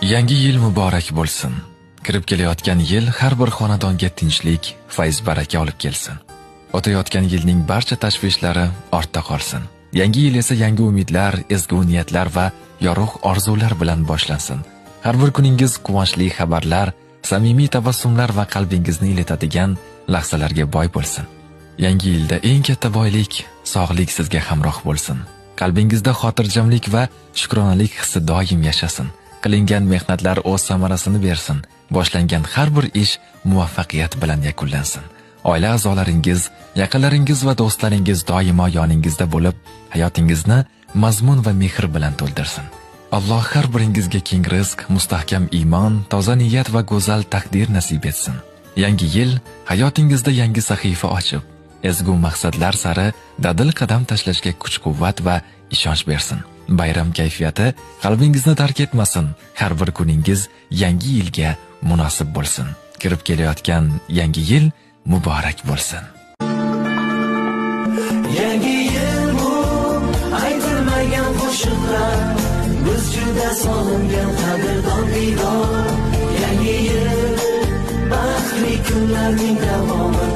Yangi yil muborak bo'lsin. Kirib kelayotgan yil har bir xonadonga tinchlik, fayz-baraka olib kelsin. O'tayotgan yilning barcha tashvishlari ortda qolsin. Yangi yil esa yangi umidlar, ezgu niyatlar va yorug' orzular bilan boshlansin. Har bir kuningiz quvonchli xabarlar, samimiy tabassumlar va qalbingizni ilitadigan lahzalarga boy bo'lsin. Yangi yilda eng katta boylik sog'lik sizga hamroh bo'lsin. Qalbingizda xotirjamlik va shukronalik hissi doim yashasin. Qilingan mehnatlar o'z samarasini bersin. Boshlangan har bir ish muvaffaqiyat bilan yakunlansin. Oila a'zolaringiz, yaqinlaringiz va do'stlaringiz doimo yoningizda bo'lib, hayotingizni mazmun va mehr bilan to'ldirsin. Alloh har biringizga keng rizq, mustahkam iymon, toza niyat va go'zal taqdir nasib etsin. Yangi yil hayotingizda yangi sahifa ochib, ezgu maqsadlar sari dadil qadam tashlashga kuch-quvvat va ishonch bersin. Bayram kayfiyati qalbingizni tark etmasin. Har bir kuningiz yangi yilga munosib bo'lsin. Kirib kelayotgan yangi yil muborak bo'lsin. Yangi yil bu aytilmagan qo'shiqlar, biz juda sog'ingan qadrdon diydor. Yangi yil baxtli kunlarning davomi.